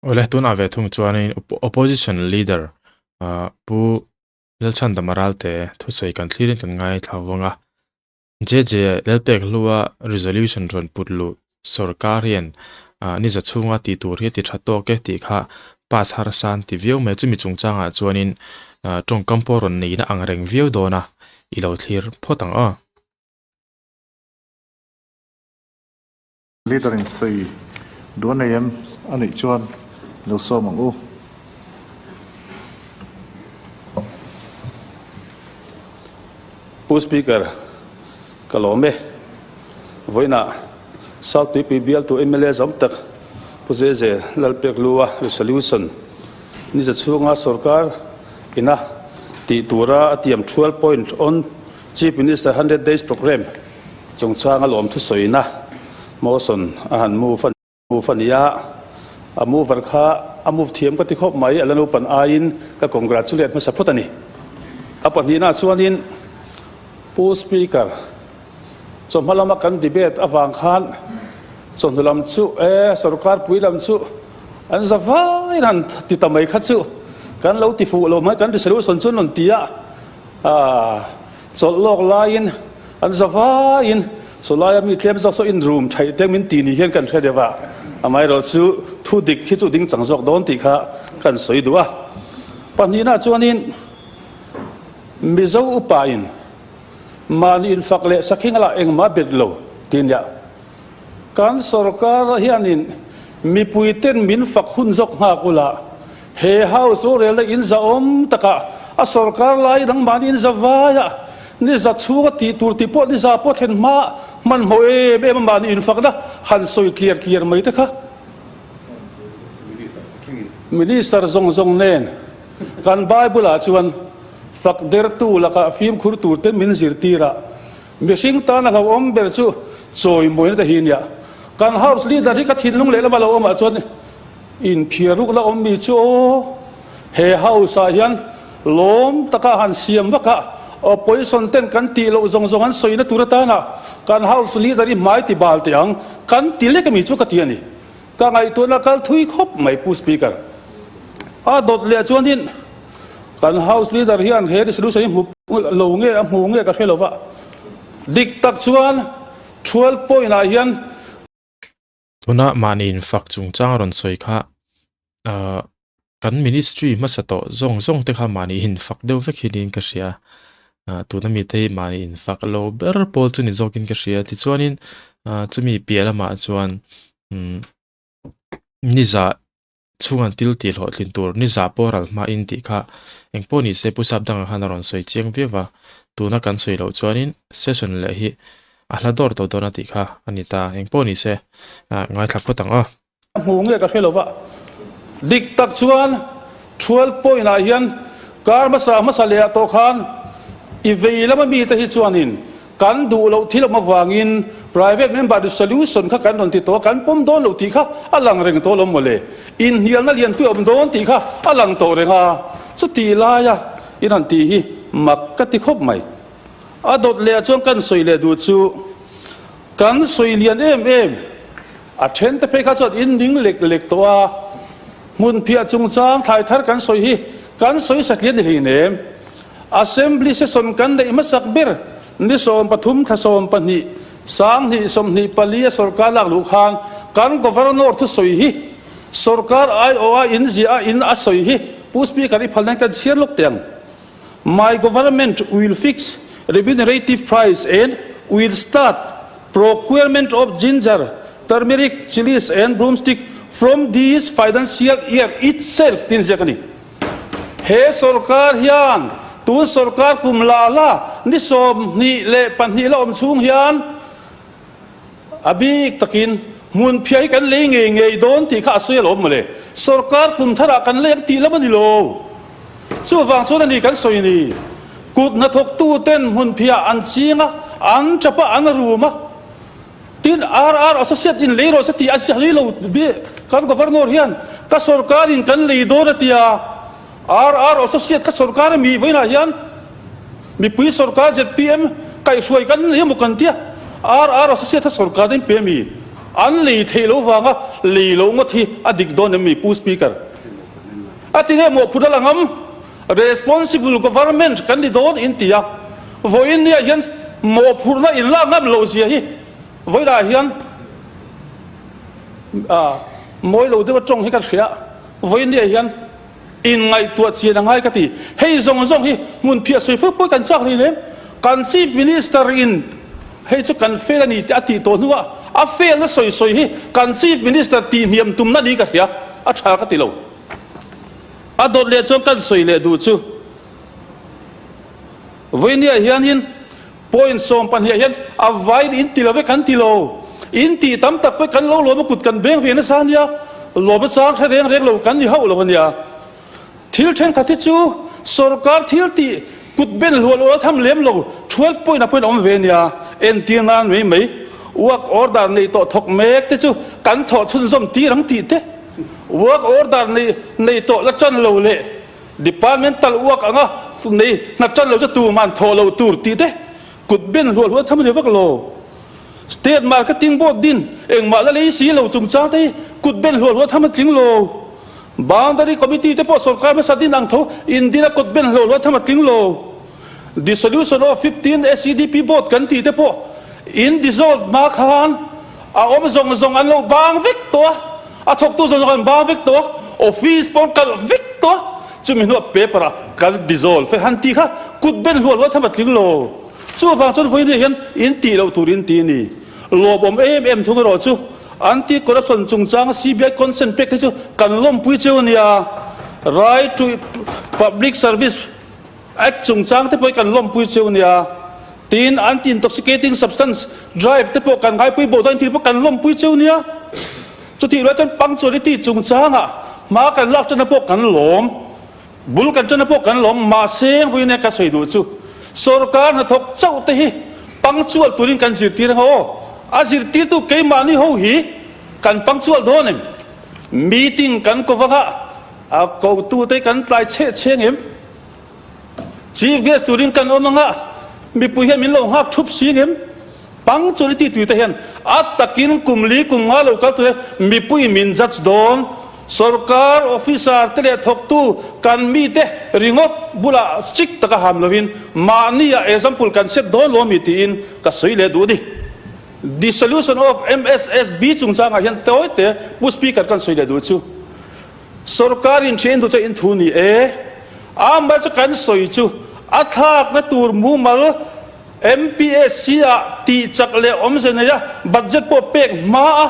Awle, tunah ve thung chuanin Opposition Leader Pu Lalchhandama Ralte thusawi kan thlirin kan ngaithla vawng a. JJ Lalpek hlua resolution rawn put luh sorkar hian ni za chhunga tih tur hi a ti tha tawk e tih kha pass harsa an ti viau mai. Chumi chungchangah chuanin tawngkam pawh rawn neihna ang reng viau dawn a, i lo thlir phawt ang aw. Leader in sawi duh a nei em? A nih chuan i lo sawm ang u. Pu Speaker, ka lawm e. Vawiinah South Tuipui bialtu mla zawm tak Pu Zeze Lalpeklua Resolution ni za chhunga sorkar ina tih tura a tiam 12 point on Chief Minister 100 Days Programme Chungchanga lawmthusawina motion a han move a move a ni a, a mover kha a move thiam ka ti khawp mai, a la naupan aiin ka congratulate hmasa phawt a ni. A pahnihna chuanin Pu Speaker, chawhma lama kan debate avang khan chawhnu lam chu e sorkar pui lam chu an za vaiin han ti ta mai kha chu kan lo ti fuh lo mai, kan resolution chu an rawn ti a, Chawlh lawk laiin an za vaiin sawlaia mi tlem zawk saw in room theih te min ti ni hian kan hre deuh a, amaherawh chu thu dik hi chu ding chang zawk dawn tih kha kan sawi duh a. Pahnihna chuanin Mizo upain mahni infak leh sakhinga lah engmah bet lo ti nia. Kan sorkar hianin mipuiten min fak hun zawk nghak ula, he House rorelna in zahawm takah a sorkar lai dang mahni in za vai a, ni za chhunga tih tur tih pawh ni za pawh thlen hma hmanhmawh em em a mahni infakna han sawi tliar tliar mai te kha Minister zawng zawng nen kan Bible ah chuan fak dertu lakah fimkhur tur te min zirtir a. Mihring tana hlauhawm ber chu chawimawina te hi nia. Kan House Leader hi ka thinlung leh lama lo awmah chuan inphiar ruk la awm mi chu aw. He House ah hian lawm taka han siam vak a, Opposition ten kan tih loh zawng zawng an sawina tur atana kan House Leader hi hmai ti bal teh ang kan ti lek ami chu ka ti a ni. Ka ngaihtuahna kal thui khawp mai Pu Speaker. A dawt leh chuanin Kan House Leader hian he resolution hi hmu lo nge a hmu nge ka hre lo va, dik tak chuan 12 point ah hian. Tuna mahni infak chungchang a rawn sawi kha kan ministry hmasa tawh zawng zawng te kha mahni infak deuh vek hi niin ka hria. Tuna mite hi mahni infak lo ber pawl chu ni zawkin ka hria. Tichuanin chumi piah lamah chuan nizah Chhung an til tih hlawhtlin tur ni zah pawh ral hmain tih kha engpawh ni se Pu Sapdanga khan a rawn sawi chiang viau va, tuna kan sawi loh chuanin session leh hi a hla dawr tawh dawn a tih kha a ni ta, engpawh ni se ngaithla phawt ang aw. A hmu nge ka hre lo va, dik tak chuan 12 point ah hian kar hmasa hmasa leh ah tawh khan i vei lama mite hi chuanin Kan duh loh thil awm avangin private member resolution kha kan rawn ti tawh a, kan pawm dawn loh tih kha a lang reng tawh lo mawle. Inhnialna lianpui a awm dawn tih kha a lang tawh reng a, chuti laia in han tih hi mak ka ti khawp mai. A dawt leh ah chuan kan sawi leh duh chu kan sawi lian em em, a then te phei kha chuan in ning lek lek tawh a, hmunphiah chungchang thlai thar kan sawi hi kan sawi satlian ni hleinem. Assembly session kan neih hmasak ber ni 13 thla 12 sang hnih 24 a sorkar lak luh khan kan Governor thusawi hi sorkar aiawh a in ziah a in a sawi hi Pu Speaker i phalna in kan chhiar lawk teh ang. My government will fix remunerative price and will start procurement of ginger, turmeric, chillies and broomstick from this financial year itself tiin ziak a ni. He sorkar hian tun sorkar kum la la ni 22 la awm chhung hian a bik takin hmun phiah hi kan lei ngei ngei dawn tih kha a sawi alawm mawle. Sorkar kum tharah kan lei ang tih lam a ni lo. Chuvang chuan a ni kan sawi ni. Kut hnathawktu ten hmun phiah an ching a, an tap a, an rum a. Tin, RR Associate in lei rawh se tih a zui lo kan Governor hian ka sorkar in kan lei dawn a ti a, RR Associate ka sorkar a mi vawiinah hian mipui sorkar zpm kaihhruai kan lei emaw kan ti a, RR Associate kha sorkar in pe a mi? An lei theih lo vanga lei lo ngawt hi a dik dawn em mi Pu Speaker? A ti nge mawhphurh a la ngam? Responsible government kan ni dawn in ti a, vawiin nia hian mawhphurhna in lak ngam loh zia hi vawilah hian mawi lo deuh a tawng hi ka hria, vawiin nia hian inngaihtuah chian a ngai ka ti. Hei zawng zawng hi hmun phiah sawi fo pawh kan chak hlei lem. Kan Chief Minister in hei chu kan fail a ni tih a tih tawh hnuah a fail na sawi sawi hi kan Chief Minister tihhniam tumna ni ka hria, a tha ka ti lo. A dawt leh chuan kan sawi leh duh chu Vawinia hianin point 12 ah hian a vaiin in ti lo ve kan ti lo, in tih tam tak pawh kan lo lawm a kut kan beng ve nasa ania, lawm a chang hre reng reng lo kan ni hauh lo ania. Thil thenkhat hi chu sorkar thil tih kut ben hluah luah a tham lem lo 12 point ah pawhin a awm ve ania, entir nan mai mai work order neih tawh thawk mek te chu kan thawh chhunzawm tir ang tih te. Work order nei nei tawh la tan lo leh departmental work anga nei hna tan lo chu tuman thawh lo tur tih te kut ben hluah hluah tham a ni vak lo. State marketing board din engmah la lei si lo chungchang te hi kut ben hluah hluah tham a tling lo. Boundary committee te pawh sorkar hmasa din ang tho in din a kut ben hluah hluah tham a tling lo. Dissolution of 15 SEDP board kan tih te pawh in dissolve hma khan A awm zawng zawng an lo bang vek tawh a, a thawktu zawng zawng an bang vek tawh a, office pawh an kalh vek tawh a, chumi hnuah paper ah kan dissolve e han tih kha kut ben hluah hluah tham a tling lo. Chuvang chuan vawiin hian in tih loh tur in ti a ni. Lawmawm em em thung erawh chu anti corruption chungchanga CBI consent pek te chu kan lawmpui cheu a nia. Right to public service Act chungchang te pawh hi kan lawmpui cheu a nia. Tin, anti-intoxicating substance drive te pawh kan ngaipui bo dawn tih pawh kan lawmpui cheu nia. Chutih rual chuan punctuality chungchangah hma kan lak tana pawh kan lawm, bul kan tana pawh kan lawm, mahse vawiin ka sawi duh chu sorkar hnathawk chauh te hi punctual turin kan zirtir anga aw, a zirtirtu keimahni ho hi kan punctual dawn em? Meeting kan ko vanga a kotute kan tlai chheh chheng em? Chief Guest turin kan awm anga mipui hian min lo nghak thup si ngem? Punctuality tui te hian a takin kum li kum nga lo kal tur hian mipui min judge dawn. Sorkar officer te leh thawktu kan mite ringawt bulah strict taka ham lovin mahni ah example kan set dawn lo ami tiin ka sawi leh duh a ni. Dissolution of MSSB chungchangah hian tawi te Pu Speaker kan sawi leh duh chu. Sorkar in ṭhian duh chu in thu ni e. Amah chu kan sawi chu a thlakna tur mumal MPSC ah tih chak leh awmze nei a budget pawh pek hma a,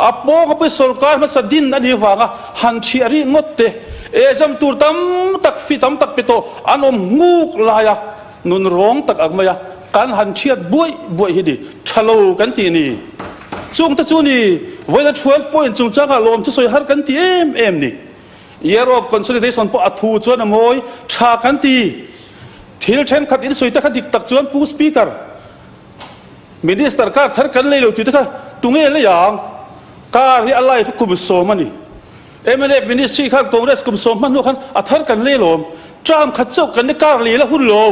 a pawng pawh sorkar hmasa din a nih vanga han chhiah rih ngawt te, exam tur tam tak fee tam tak pe tawh an awm nghuk lai a, nun rawng tak ang mai a kan han chhiat buaih buaih hi ni tha lo kan tih ni. Chung te chu ni, vawiina 12 point chungchangah lawm thusawi har kan ti em em ni. Year of Consolidation pawh a thu chuan a mawi tha kan ti. Thil thenkhat in sawi te kha dik tak chuan Pu Speaker, Minister car thar kan lei lo tih te kha tunge lei ang? Car hi a life kum sawm a ni. Mnf Ministry khan Congress kum sawm hman hnu khan a thar kan lei lawm. Term khat chauh kan ni car lei la hun lo.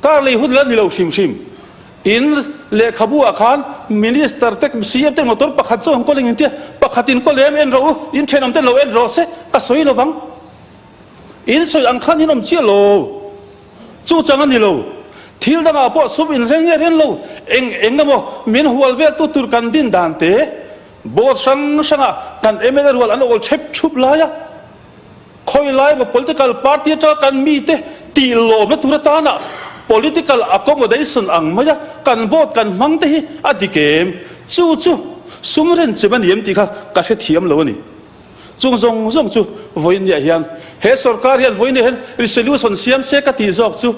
Kar lei hun la ni lo hrim hrim. In lehkhabu ah khan Minister te CM te motor pakhat zawk an kawl eng intia pakhat in kawl em en rawh u, in thenawm ten lo en rawh se ka sawi lo vang. In sawi ang khan in awm chiah lo. Chu chang a ni lo. Thil dangah pawh sum in reng nge ren lo eng eng emaw min hual vel tu tur kan din dan te board hrang hrangah kan mla rual an awl chhep chhup lai a. Khawi lai maw political party atanga kan mite tih lawmna tur atana political accommodation ang maia kan vote kan hmang te hi a dik em? Chu chu sum renchem a ni em tih kha ka hrethiam lo a ni. Chung zawng zawng chu vawiinniah hian he sorkar hian vawiinniah hian resolution siam se ka tih zawk chu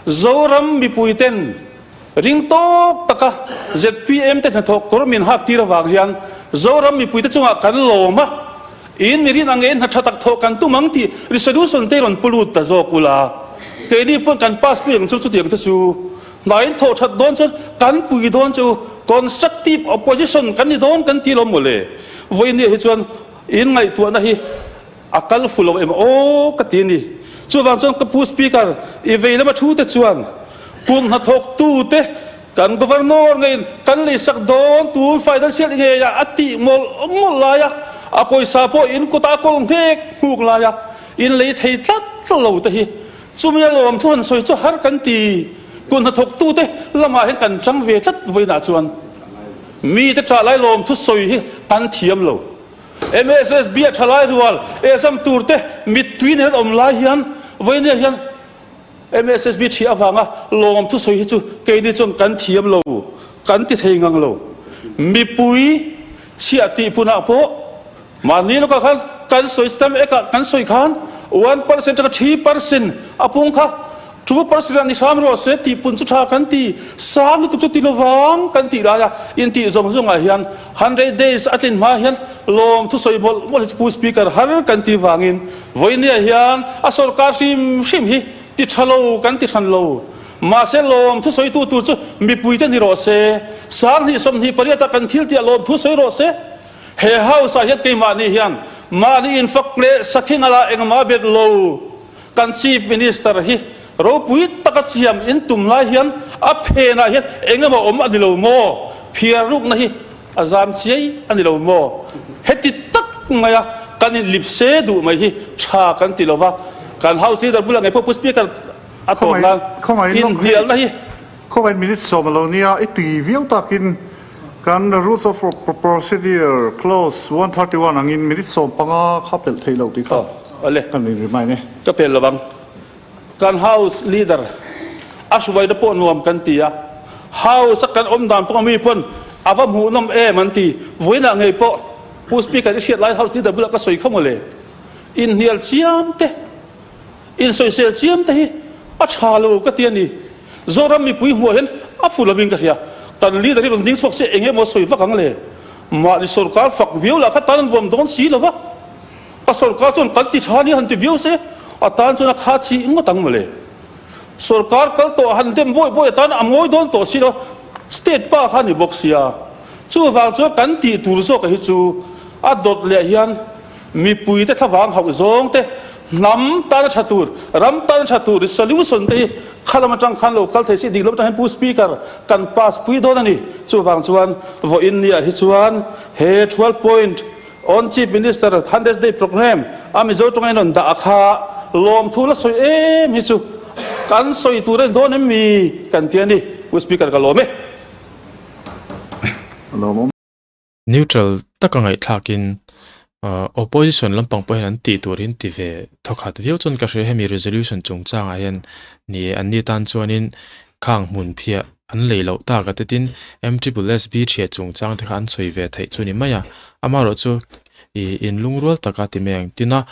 Zoram mipuiten ring tawk taka zpm te hnathawk kawr min hak tir avang hian Zoram mipuite chungah kan lawm a, In mi rin ang e, hna tha tak thawh kan tum ang tih resolution te rawn pu lut ta zawk ula. Keini pawn kan pass pui ang chu chutiang te chu. Hna in thawh that dawn chuan kan pui dawn chu constructive opposition kan ni dawn kan ti lo mawle. Vawinia hi chuan in ngaihtuahna hi a kal fu lo em aw ka ti a ni. Chuvang chuan ka pu speaker i vei lama thu te chuan kum hnathawk tu te. Kan Governor ngeiin kan leisak dawn tun financial ngeiah a tih mawlh mawlh lai a, a pawisa pawh in kutah a kawl nghek nghuk lai a, in lei thei tlat lo te hi chumi a lawm thu han sawi chu har kan ti. Kut hnathawktute lamah hian kan chang ve tlat vawiinah chuan mite tah lai lawm thu sawi hi kan thiam lo. MSSB a tha lai rual exam turte mittui nen an awm lai hian vawiinah hian MSSB ṭhi avanga lawm thusawi hi chu keini chuan kan thiam lo, kan ti thei ngang lo. Mipui chhiah tih punah pawh mahni lawkah khan kan sawi stamp act-ah kan sawi khan 1% atanga 3% a pung kha 2% ah ni hram rawh se tih pun chu ṭha kan ti, sang lutuk chu ti lovang kan tih laia intih zawng zawngah hian 100 days a tlin hma hian lawm thusawi mawlh mawlh hi chu Pu Speaker har kan ti vangin Vawinia hian a sorkar hrim hrim hi ti tha lo kan ti hran lo. Mahse lawm thusawitu tur chu mipuite ni rawh se. 2028 ah kan thil tih ah lawm thu sawi rawh se. He house ah hian keimahni hian mahni infak leh sakhi ngala engmah bet lo kan Chief Minister hi ropui taka chiam in tum lai hian a phenah hian engemaw awm a ni lo maw? Phiar rukna hi A zam chiai a ni lo maw? Heti tak maia kan inlip se duh mai hi tha kan ti lo va, kan House Leader bulah ngei pawh Pu Speaker a tawp nan inhnialna hi. Khawngaih minute sawm a lo nia, i ti viau takin kan Rules of Procedure Clause 131 angin minute 15 kha pelh theih loh tih kha kan in remind e. Ka pel lovang. Kan House Leader a hruaina pawh nuam kan ti a, House a kan awm dan pawh mi pawn a va hmuhnawm em an ti. Vawiinah ngei pawh Pu Speaker i hriat lai House Leader bulah ka sawi kha mawle. Inhnial chiam te, insawisel chiam te hi a tha lo ka ti a ni. Zoram mipui hmuah hian a fu lovin ka hria. Kan Leader hi rawn ding chhuak se eng emaw sawi vak ang le. Mahni sorkar fak viau lah kha tan an vuam dawn si lo va. A sorkar chuan kan ti tha nia han ti viau se, a tan chuan a kha chi ngawt ang mawle. Sorkar kal tawh han dem bawi bawi a tan a ngawi dawn tawh si lo, state pa kha ni bawk sia. Chuvang chuan kan tih tur zawk hi chu a dawt leh hian mipui te thlavang hauh zawng te, hnam tan a tha tur, ram tan a tha tur solution te hi kha lam atang khan lo kal thei si, dik lam atang hian Pu Speaker kan pass pui dawn a ni. Chuvang chuan vawiin nia hi chuan he 12 point On Chief Minister Hundreds Day Programme a Mizo tawng in rawn dah a kha lawmthu la sawi em hi chu kan sawi tur a ni dawn em mi kan ti a ni. Pu Speaker ka lawm e. Neutral taka ngaihthlakin Opposition lampang pawh hian an tih tur hi an ti ve thawkhat viau chuan ka hria hemi resolution chungchangah hian ni e anni tan chuanin khang hmun phiah An lei loh tak a tetin MSSB thiah chungchang te kha an sawi ve theih chu ni mai a, amaherawhchu ih inlungrual taka ti mai ang. Tina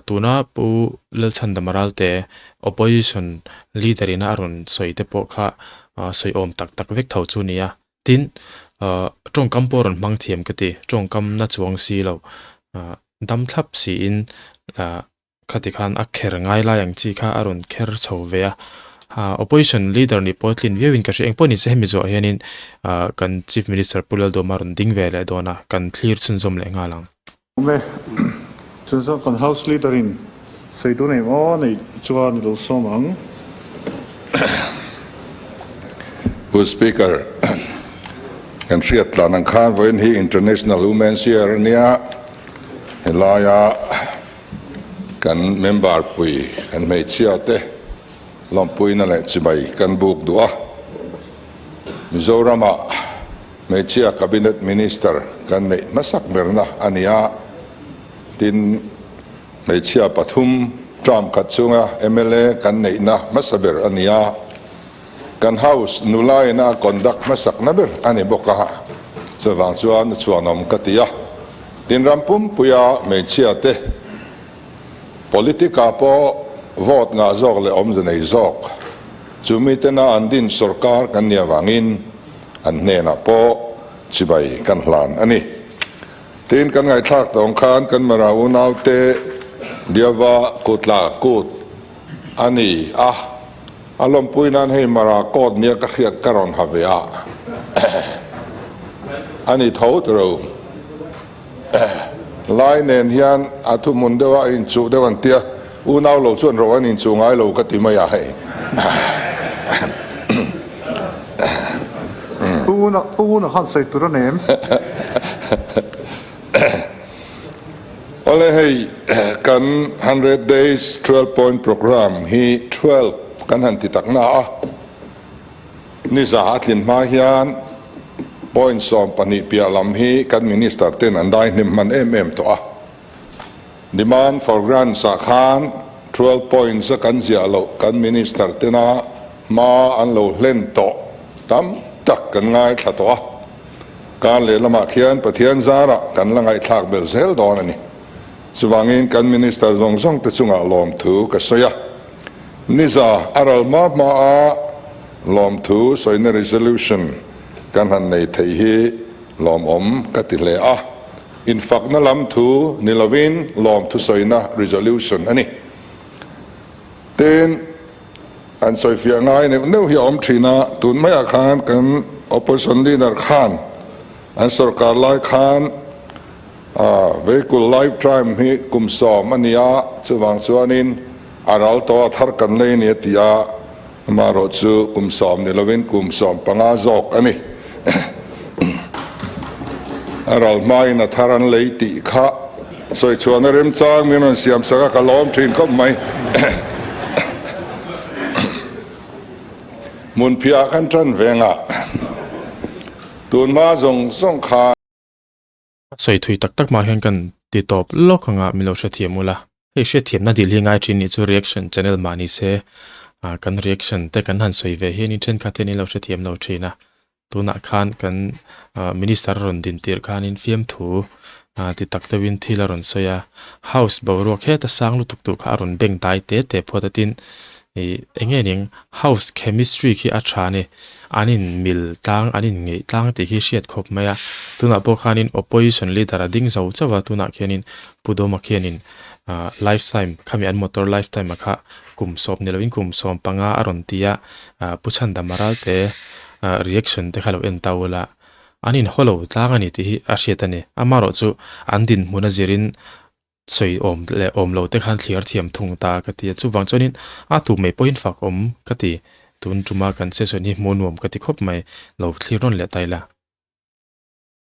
tuna Pu Lalchhandama Ralte opposition leader ina a rawn sawi te pawh kha sawi awm tak tak vek tho chu ni a. Tin, tawngkam pawh a rawn hmang thiam ka ti, tawngkam na chuang si lo dam thlap siin Khati khan a kher ngai lai ang chi kha a rawn kher chho ve a, Opposition leader nih pawh a tlin viau in ka hria, engpawh nise hemi zawh hianin kan Chief Minister Pu Lalduhama rawn ding ve leh dawn a, kan thlir chhunzawm leh nghal ang. Awm e, chuan chuan kan House Leader in sawi dawn em aw nei chuan i lo sawm ang. Pu Speaker, kan hriat tlan ang khan vawiin hi International Women's Year a nia, helaia Kan member pui, kan hmeichhia te lawmpuina leh chibai kan buk duh a. Mizoramah hmeichhia Cabinet Minister kan neih hmasak berna a ni a, tin hmeichhia pathum term khat chunga mla kan neihna hmasa ber a ni a. Kan House nula ina a conduct hmasakna ber a ni bawk a, chuvang chuan chhuanawm ka ti a. Tin ram pumpuia hmeichhia te politic-ah pawh vote ngah zawk leh awmze nei zawk chu mitena an din sorkar kan nih avangin an hnenah pawh chibai kan hlan a ni. Tin kan ngaihthlak tawng khan kan Mara unaute Diava kutla kut a ni a. A lawmpui nan hei Mara coat nia ka hriat ka rawn ha ve a, a ni tho tiro. Lai nen hian a thuhmun deuh a inchuh deuh an tia, unau lo chuan ro an inchuh ngai lo ka ti mai a hei. Pu Nguna, Pu Nguna khan sawi tur a nei em? Awle hei kan 100 days 12 point programme hi 12 kan han ti tak na a, ni za a tlin hma hian point 12 piah lam hi kan minister ten an dai hnem hman em em tawh a. Demand for grants ah khan 12 points a kan ziah loh kan minister tena hma an lo hlen tawh tam tak kan ngaithla tawh a, kar lehlamah khian Pathian zarah kan la ngaihthlak belh zel dawn a ni. Chuvangin kan minister zawng zawng te chungah lawmthu ka sawi a, niza a ral hma hma a lawmthu sawina resolution kan han nei thei hi lawmawm ka ti hle a. Infakna lam thu ni lovin lawmthu sawina resolution a ni. Tin, an sawifiah ngai neuh neuh hi a awm thin a, tun maiah khan kan opposition leader khan an sorkar lai khan vehicle lifetime hi kum 10 a ni a, chuvang chuanin a ral tawh a thar kan lei a ni a ti a, amaherawhchu kum 10 ni lovin kum 15 zawk a ni. A ral hmain a thar an lei tih kha sawi chhuahna remchang min rawn siam sak a, ka lawm thin khawp mai. Hmunphiah kan tan vengah tun hma zawng zawng khan. A sawi thui tak tak mah hian kan ti tawp lawk anga min lo hrethiam ula. Hei hriatthiamna dil hi ngai thin nih chu reaction channel mah ni se kan reaction te kan han sawi ve hian in thenkhat hian in lo hrethiam lo thin a. Tunah khan kan minister a rawn din tirh khanin fiamthu ti tak deuhin thil a rawn sawi a. House boruak heta sang lutuk tur kha a rawn beng dai te te phawt a tin ih eng nge ning house chemistry khi a tha a ni. An in mil tlang an in ngeih tlang tih khi hriat khawp mai a. Tunah pawh khanin opposition leader a ding zo chauh a tunah khianin Pu Dawma khianin lifetime khami an motor lifetime a kha kum 10 ni loin kum 15 a rawn ti a, Pu Chhandama Ralte reaction te kha lo en ta ula an in haw lo tlang a ni tih hi a hriat a ni. Amaherawh chu an dinhmun a zirin sawi awm leh awm lo te khan thliar thiam thung ta ka ti a, chuvang chuanin a tu mai pawhin fak awm ka ti. Tun tuma kan session hi hmuh nuam ka ti khawp mai, lo thlir rawn leh ta ila.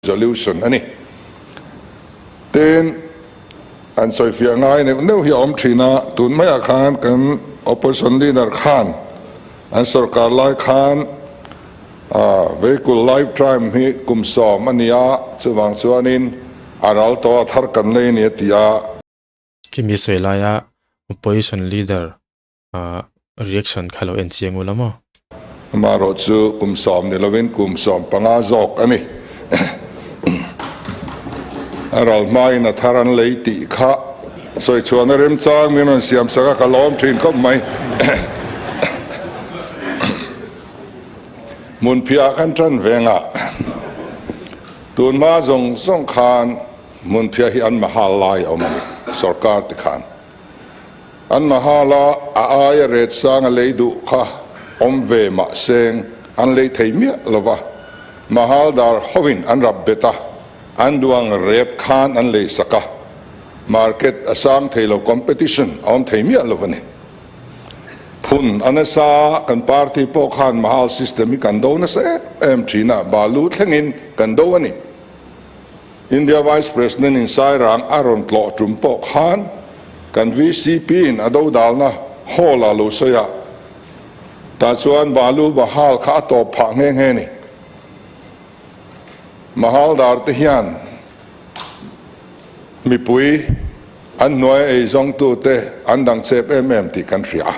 Resolution a ni. Tin, an sawifiah ngai neuh neuh hi a awm thin a, tun maiah khan kan opposition leader khan an sorkar lai khan vehicle lifetime hi kum 10 a ni a, chuvang chuanin a ral tawh a thar kan lei a ni a ti a. Khimi sawi laia opposition leader reaction kha lo en chiang ula maw? Amaherawh chu kum 10 ni lovin kum 15 zawk a ni. A ral hmain a thar an lei tih kha sawi chhuahna remchang min rawn siam sak a, ka lawm thin khawp mai. Hmunphiah kan tan vengah tun hma zawng zawng khan hmunphiah hi an mahal lai a awm a ni, sorkar te khan. An mahala a aia ret sang a lei duh kha awm ve mah seng an lei thei miah lo va, mahal dar hovin an rap bet a, an duang ret khan an lei sak a, market a sang thei lo competition a awm thei miah lo a ni. Phun a nasa kan party pawh khan mahal system hi kan do nasa em em thin a, balu thlengin kan do a ni. India Vice President in Sairang a rawn tlawh tum pawh khan kan VCP in a dodalna hall ah lo sawi a, tah chuan Balu Bahal kha a tawp phah nghe nghe ni. Mahaldar te hian mipui an hnuai a eizawngtu te an dang chep em em tih kan hria a.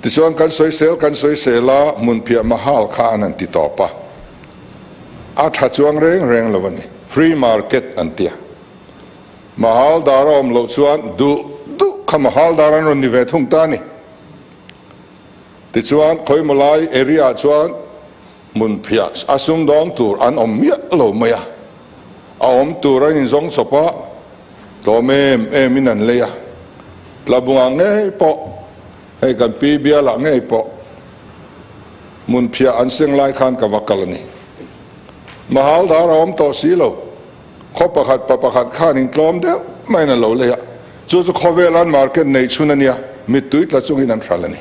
Tichuan kan sawisel kan sawisel a, hmunphiah Mahal kha an han ti tawp a. A tha chuang reng reng lo a ni. Free market an tia. Mahal dar a awm loh chuan duh duh kha Mahal dar an rawn ni ve thung ta a ni. Tichuan Khawimawlai area ah chuan hmunphiah a sumdawng tur an awm miah lo mai a. A awm tur an inzawng chawp a, tlawm em em in an lei a. Tlabungah ngei pawh, hei kan pi bialah ngei pawh hmunphiah an seng lai khan ka va kal a ni. Mahal dar a awm tawh si lo, khaw pakhat pa pakhat khan in tlawm deuh maiin a lo lei a, chu chu khawvel an market nei chhun a nia, mittui tla chungin an hral a ni.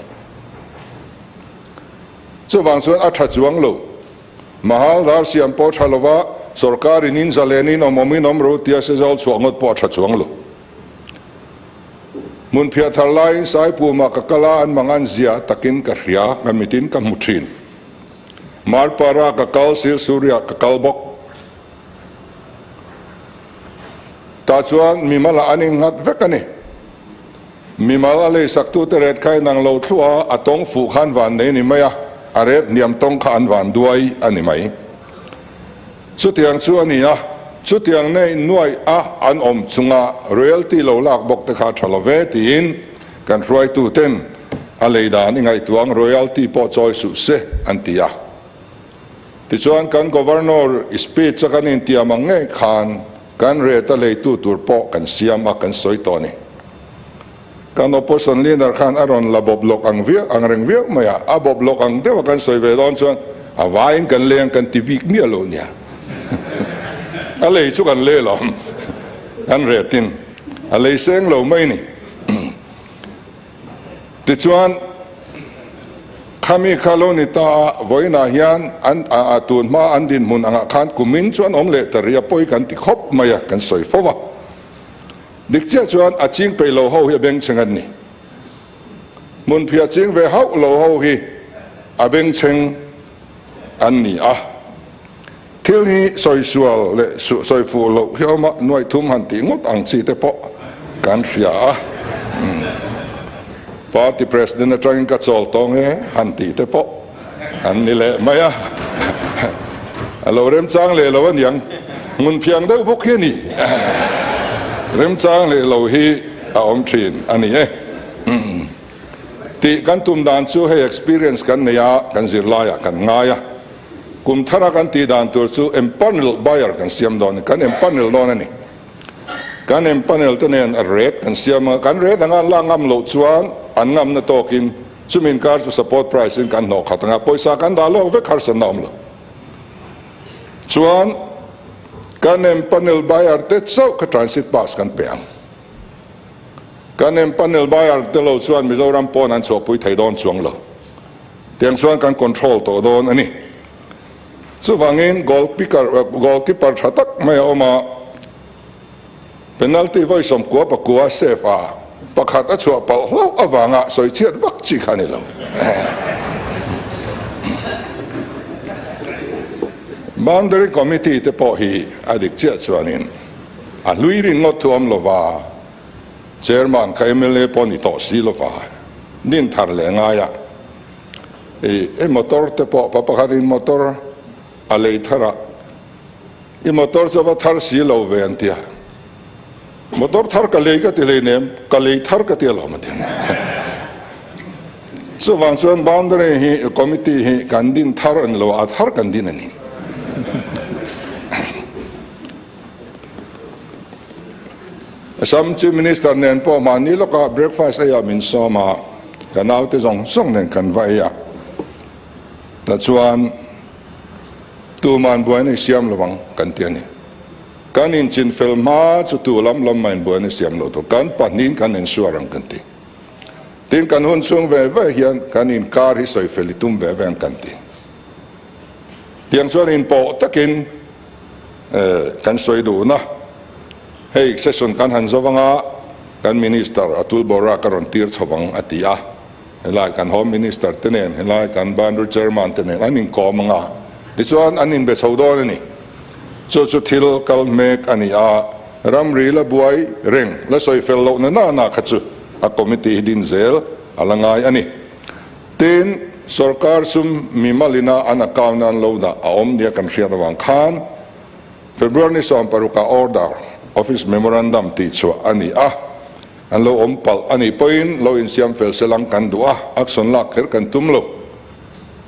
Chuvang chuan a tha chuang lo. Mahal ral siam pawh tha lova, sorkar in in zalen in awm awmin awm ro tia sezawl chhuah ngawt pawh a tha chuang lo. Hmun phiah thar laiin Saipuma ka kal a, an mangan zia takin ka hria, ka mitin ka hmu thin. Marpara ka kal, Silsuria ka kal bawk. Tah chuan mimal ah an innghat vek a ni. Mimal a leisaktute ret kha inang lo thluah a, a tawng fuh kha an van nei a ni mai a, a ret hniam tawng kha an van duai a ni mai. Chutiang chu a ni a, chutiang nei nuaih a an awm chunga royalty lo lak bawk te kha a tha lo ve tiin kan hruaituten a lei dan i ngaihtuang royalty pawh chawi suh se an ti a. Tichuan kan Governor speech a kan intiam ang ngei khan kan rate a leitu tur pawh kan siam a kan sawi tawh a ni. Kan opposition leader khan a rawn la bawp lawk ang viau ang reng viau mai a, a bawp lawk ang deuh a kan sawi ve dawn chuan a vaiin kan lei ang kan ti bik miah lo nia. A lei chu kan lei lawm kan rate in a lei seng lo mai ni. Tichuan, khami kha lo ni ta a, vawiinah hian an a tun hma an dinhmun angah khan kumin chuan awm leh ta rih a, pawi kan ti khawp mai a, kan sawi fo va. Dik chiah chuan a ching peih lo ho hi a bengchheng an ni. Hmunphiah ching ve hauh lo ho hi a bengchheng an ni a. Thil hi sawi sual leh sawi fuh loh hi awm a, nuaih thum han tih ngawt ang chi te pawh kan hria a. Party President atangin ka chawl tawng e han tih te pawh an ni leh mai a. A lo remchang leh lo aniang, hmun phiang deuh bawk hi a ni. Remchang leh lo hi a awm thin a ni e. Tih kan tum dan chu hei experience kan nei a, kan zirlaiah kan ngai a. Kum thara kan tih dan tur chu empanel buyer kan siam dawn a ni, kan empanel dawn a ni. Kan empanel te nen a rate kan siam a, kan rate anga an lak ngam loh chuan an ngamna tawkin chumi inkar chu support price in kan hnawh khat anga pawisa kan dah lawk vek harsatna awm lo. Chuan kan empanel buyer te chauh kha transit pass kan pe ang. Kan empanel buyer te lo chuan Mizoram pawn an chhuahpui thei dawn chuang lo. Tiang chuan kan control tawh dawn a ni. Chuvangin goal picker, goalkeeper tha tak mai a awm a, penalty vawi sawmkua pakua save a, pakhat a chhuah palh hlauh avanga sawi chhiat vak chi kha a ni lo. Boundary committee te pawh hi a dik chiah chuanin a hlui ringawt thu awm lova, Chairman kha mla pawh ni tawh si lova, din thar leh ngai a, i i motor te pawh pa pakhat in motor a lei thar a, i motor chu a va thar si lo ve an ti a, motor thar ka lei ka ti hleinem, ka lei thar ka ti alawm a ti. Chuvang chuan boundary hi committee hi kan din thar a ni lo a, a thar kan din a ni. Assam Chief Minister nen pawh mahni lawkah breakfast eiah min sawm a, ka naute zawng zawng nen kan va ei a. Tah chuan tuman buaina i siam lo ang kan ti a ni. Kan inchin fel hma chu tu lam lam mah in buaina i siam lo tur, kan pahnihin kan insuar ang kan ti. Tin, kan hun chhung ve ve hian kan inkar hi sawi fel i tum ve ve ang kan ti. Tiang chuan inpawh takin kan sawi duhna hei session kan han zo anga kan minister Atul Bora ka rawn tir chho ang a ti a, helai kan home minister te nen helai kan boundary chairman te nen an inkawm anga tichuan an inbe chho dawn a ni. Chu chu thil kal hmek a ni a, ramri la buai reng la sawi fel lohna nana kha chu a committee hi din zel a la ngai a ni. Tin, sorkar sum mimalina an account an lo dah a awm nia kan hriat avang khan February ni 16 ah order, office memorandum tih chhuah a ni a, an lo awm palh a nih pawhin lo insiam fel se lang kan duh a, action lak kher kan tum lo.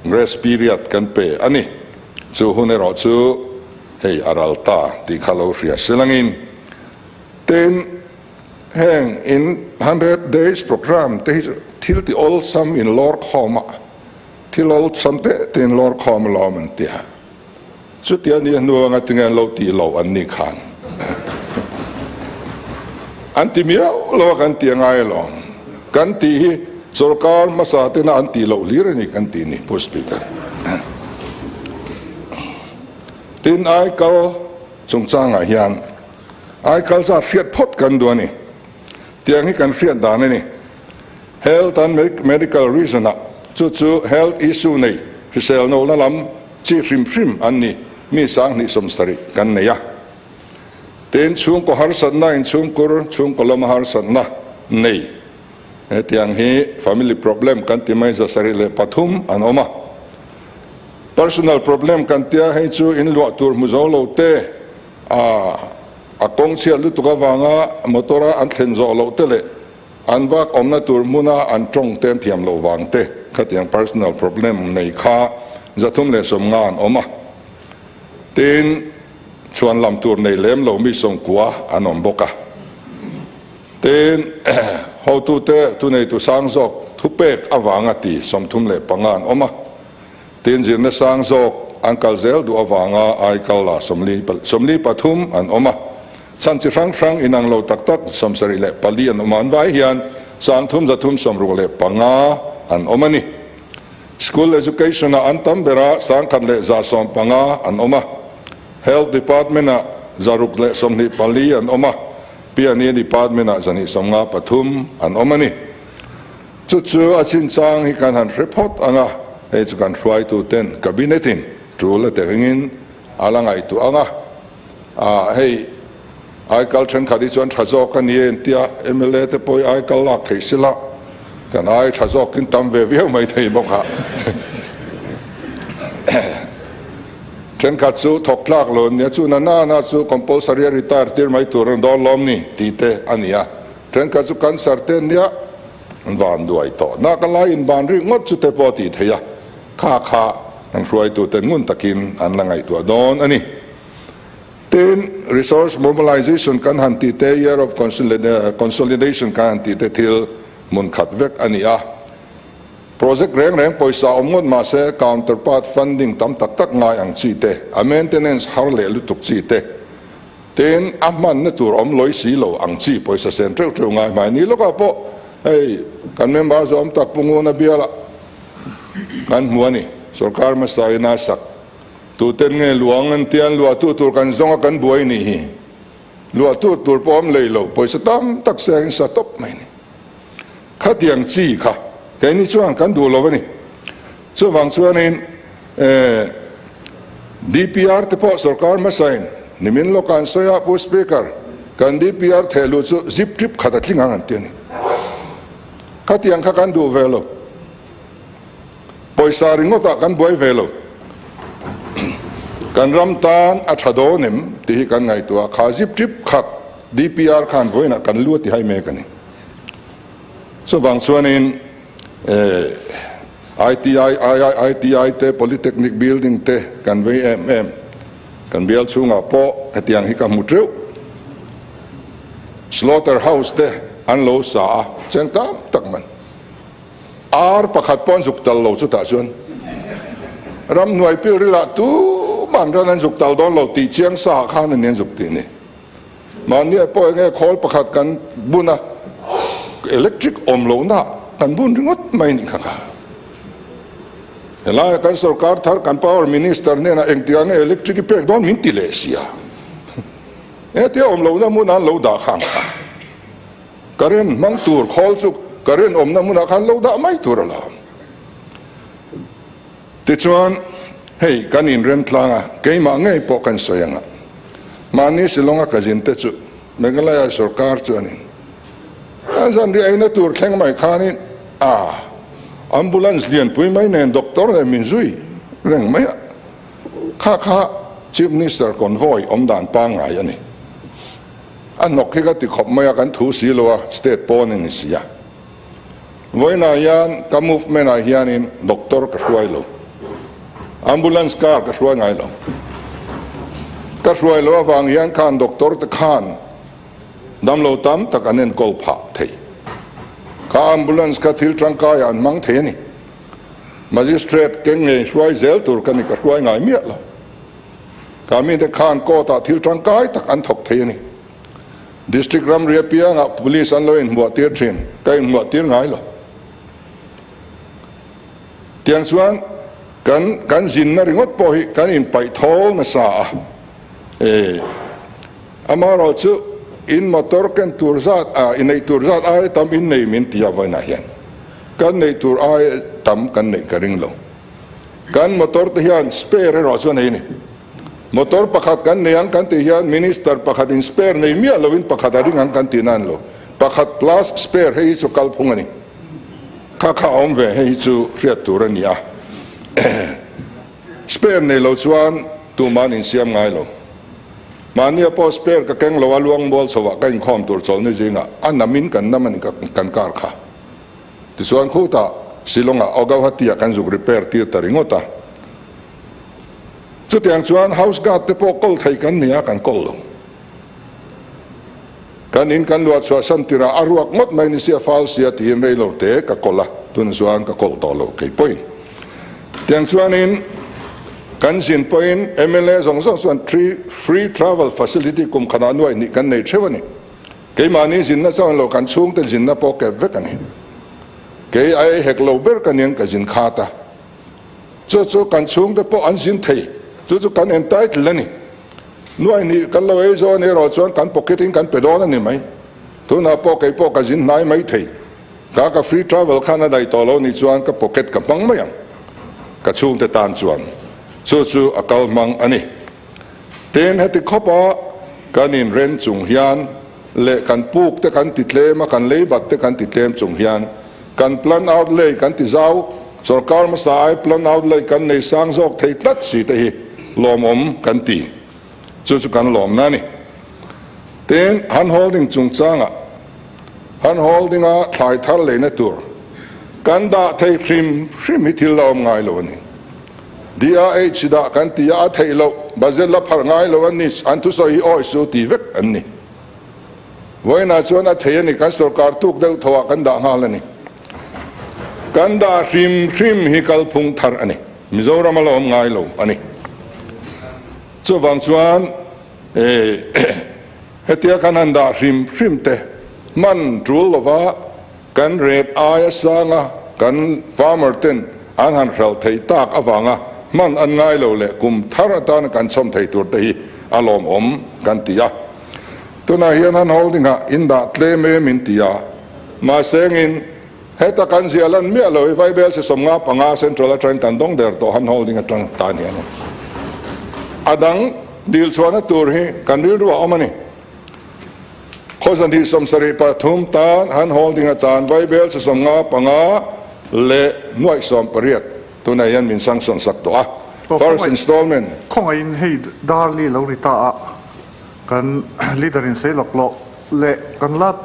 Grace period kan pe a ni. Chu hun erawh chu hei a ral ta tih kha lo hria se langin. Tin, Heng in 100 days programme te hi chu thil ti awlsam in lawr khawm a, thil awlsam te te in lawr khawm alawm an ti a. Chutia ni a hnu anga tinge an lo tih loh an ni khan an ti miau lo a kan ti a ngai alawm. Kan tih hi sorkar hmasa tena an tih loh hlir a ni kan tih ni Pu Speaker. Tin, aikal chungchangah hian aikal zat hriat phawt kan duh a ni. Tiang hi kan hriat dan a ni. Health and Medical reason ah chu chu health issue nei hrisel nohna lam chi hrim hrim an ni mi 27 kan nei a. Tin, chhungkaw harsatna inchhungkur chhungkaw lama harsatna nei hetiang hi family problem kan ti mai 73 an awm a. Personal problem kan tia hei chu in luah tur hmu zo lo te a a kawng chhiat lutuk avanga motor a an thlen zawh loh te leh an vak awmna tur hmuna an tawng te an thiam loh vang te khatiang personal problem nei kha 390 an awm a. Tin, chhuan lam tur nei lem lo mi 90 an awm bawk a. Tin, hotute thuneitu sang zawk thupek avanga ti 35 an awm a. Tin, zirna sang zawk an kal zel duh avanga aikal la 43 an awm a. Chhan chi hrang hrang inang lo tak tak 74 an awm a. An vai hian 3,365 an awm a ni. School Education-ah an tam berah 1,115 an awm a. Health Department-ah 624 an awm a. Piani Department-ah 253 an awm a ni. Chu chu a chinchang hi kan han hre phawt ang a, hei chu kan hruaituten Cabinet-in tul a tengin a la ngaihtuah ang a. Ah, hei aikal thenkhat hi chuan tha zawk a ni e intia mla te pawh hi aikal lak theih sila kan ai tha zawkin tam ve viau mai thei bawk a. Thenkhat chu thawk tlak lo an nia, chu na na na chu compulsory a retire tir mai tur an dawn lawm ni tih te a ni a. Thenkhat chu cancer te an nia, an van duai tawh. Nak a lai inban rik ngawt chu te pawh a tih theih a, kha kha kan hruaitute ngun takin an la ngaihtuah dawn a ni. Tin, resource mobilization kan han tih te, year of consolidation kan han tih te thil hmun khat vek a ni a. Project reng reng pawisa awm ngawt mah se counterpart funding tam tak tak ngai ang chi te, a maintenance har leh lutuk chi te, tin a hmanna tur awm lawi si lo ang chi pawisa sen teuh teuh ngai hmai ni lawkah pawh hei kan member zawm tak Pu Nguna bialah kan hmu a ni. Sorkar hmasa in a sak tuten nge luang an tia an luahtu tur kan zawng a kan buai nih hi. Luahtu tur pawh awm lei lo pawisa tam tak sengin sa tawp mai a ni. Khatiang chi kha keini chuan kan duh lo a ni. Chuvang chuanin DPR te pawh sorkar hmasain nimin lawkah an sawi a, Pu Speaker, kan DPR thehluh chu zip trip khat a tling ang an ti a ni. Khatiang kha kan duh ve lo. Pawisa ringawtah kan buai ve lo. Kan ram tan a tha dawn em tih hi kan ngaihtuah a, kha zip trip khat DPR khan vawiinah kan lu a ti hai mek a ni. Chuvang chuanin ITI, IIITI te, Polytechnic building te kan vei em em. Kan bial chhungah pawh hetiang hi ka hmu teuh. Slaughter house te an lo sa a, cheng tam tak man. Ar pakhat pawh an zuk tal lo chutah chuan ramhnuai pilrilah tuman ran an zuk tal dawn lo tih chiang sa ah khan a ni an zuk tih ni. Mahni ah pawh enge khawl pakhat kan bun a, electric awm lohna kan bun ringawt mai nih kha kha. Helai ah kan sorkar thar kan power minister hnenah engtikah nge electric i pek dawn min ti leh sia. Hetia awm lohna hmunah an lo dah khang kha. Current hmang tur khawl chu current awmna hmunah khan lo dah mai tur a la awm. Tichuan, hei kan inrem tlang a, keimah ngei pawh kan sawi ang a, mahni Shillong a ka zin te chu Meghalaya sorkar chuanin a zanriah eina tur thleng mai khanin a ambulance lianpui mai nen doctor nen min zui reng mai a, kha kha Chief Minister convoy awm dan pangngai a ni. A hnawk hi ka ti khawp mai a, kan thu si lo a, state pawn a ni si a. Vawiinah hian ka movement ah hianin doctor ka hruai lo, ambulance car ka hruai ngai lo. Ka hruai loh avang hian khan doctor te khan damlo tam tak an enkawl phah thei. Kha ambulance kha thil tangkaiah an hmang thei a ni. Magistrate keng ngei hruai zel tur ka ni, ka hruai ngai miah lo. Ka mite khan court ah thil tangkai tak an thawk thei a ni. District ramri apiangah police an lo inhmuah tir thin, ka inhmuah tir ngai lo. Tiang chuan Kan kan zinna ringawt pawh hi kan inpaih thawl nasa a, e amaherawh chu in motor ken tur zat a i neih tur zat aia tam in nei min ti a vawiinah hian kan neih tur aia tam kan neih ka ring lo. Kan motor te hian spare erawh chu a nei a ni. Motor pakhat kan nei ang kan tih hian minister pakhat in spare nei miah loin pakhat a ring ang kan tih nan lo. Pakhat plus spare hei hi chu kalphung a ni. Kha kha a awm ve hei hi chu hriat tur a ni a. Spare nei lo chuan tuman insiam ngai lo. Mahnia pawh spare ka keng lo a luang mual chho ah ka inkhawm tur chawlhni zingah a namin kan nam a ni kan kar kha. Tichuan khutah Shillong ah Guwahati ah kan zuk repair tir ta ringawt a. Chutiang chuan house guard te pawh kawl thei kan ni a, kan kawl lo. Kan in kan luah chhuah san tirah a ruak ngawt mai ni sia fal sia tiin rei lo te ka kawl a, tunah chuan ka kawl tawh lo kei pawhin. Tiang chuanin kan zin pawhin mla zawng zawng chuan free travel facility kum khatah nuaih hnih kan nei theuh a ni. Keimahni zinna chuan lo kan chhungte zinna pawh kep vek a ni. Kei a ei hek lo ber ka niang ka zin khat a. Chu chu kan chhungte pawh an zin thei, chu chu kan entitled a ni. Nuai nih kan lo ei zawn erawh chuan kan pocket in kan pe dawn a ni mai. Tunah pawh kei pawh ka zin hnai mai thei. Ka ka free travel khan a daih tawh lo nih chuan ka pocket ka hmang mai ang. Ka chhungte tan chuan chu chu a kal hmang a ni. Tin, heti khawpa kan inren chung hian leh kan puk te kan ti tlem a, kan leibat te kan ti tlem chung hian kan plan outlay kan ti zau, sorkar hmasa ai plan outlay kan nei sang zawk thei tlat si te hi lawmawm kan ti. Chu chu kan lawmna a ni. Tin, hand holding chungchangah hand holding-a thlai thar leina tur kan dah thei hrim hrim hi thil la awm ngai lo a ni. DRH dah kan ti a, a theih loh, budget la pharh ngai lo a ni, an thusawi hi awi su ti vek an ni. Vawiinah chuan a thei a ni, kan sorkar tuk deuh tho ah kan dah nghal a ni. Kan dah hrim hrim hi kalphung thar a ni, Mizoram a la awm ngai lo a ni. Chuvang chuan hetia kan han dah hrim hrim te hman tul lova Kan rep aia sanga kan farmer ten an han hralh theih tak avanga hman an ngai lo leh kum thar atana kan chhawm thei tur te hi a lawmawm kan ti a. Tunah hian han holding ah in dah tlem em in ti a, mahse engin heta kan ziah lan miah lo i Vaibel chi 55 Central atangin kan dawng der tawh han holding atang tan hian a dang dil chhuahna tur hi kan rilru a awm a ni. Khawzan hi 73 tan han holding atan Vaibel chi 55 leh nuaih 18 tunah hian min sanction sak tawh a, first installment. Khawngaihin hei Darli lo ri ta a, kan leader in sei lawk lawh leh kan la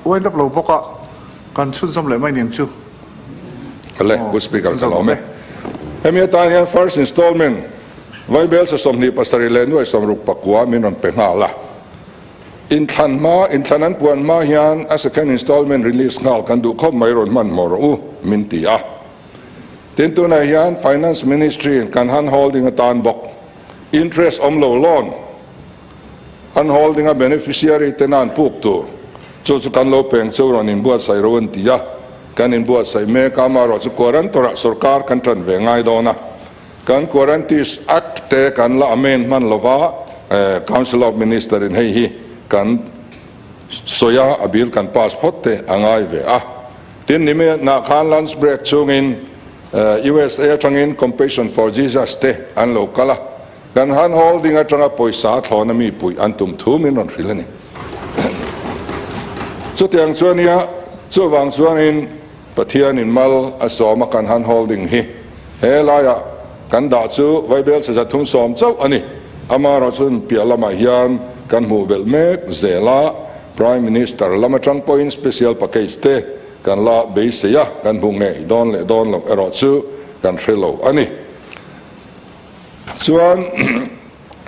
wind up lo bawk a, kan chhunzawm leh mai niang chu. Le, Pu Speaker ka lawm e. Hemi atan hian first installment Vaibel sa 27 leh nuai 69 min rawn pe nghal a. Inthlan hma, inthlan an puan hma hian a second installment release nghal kan duh khawp mai rawn hmanhmawh rawh u, min ti a. Tin, tunah hian Finance Ministry in kan hand holding atan bawk interest awm lo loan hand holding a beneficiary te nan puk tur chu chu kan lo peng cheu rawn inbuatsaih ro an ti a. Kan inbuatsaih mek a, amaherawhchu quarantor ah sorkar kan tan ve ngai dawn a. Kan Quaranties Act te kan la amend hman lova, Council of Minister in hei hi kan sawi a, a bill kan pass phawt te a ngai ve a. Tin, nimi nah khan lunch break chungin USA atangin Compassion for Jesus te an lo kal a, kan hand holding atanga pawisa thlawna mi puih an tum thu min rawn hrilh a ni. Chutiang chuan nia, chuvang chuanin Pathianin mal a sawm a kan hand holding hi he laiah kan dah chu Vaibel chhe 310 chauh a ni. Amaherawh chuan piah lamah hian kan hmuh belh mek zel a, Prime Minister lam atang pawhin special package te kan la beisei a, kan hmuh ngei dawn leh dawn loh erawh chu kan hre lo a ni. Chuan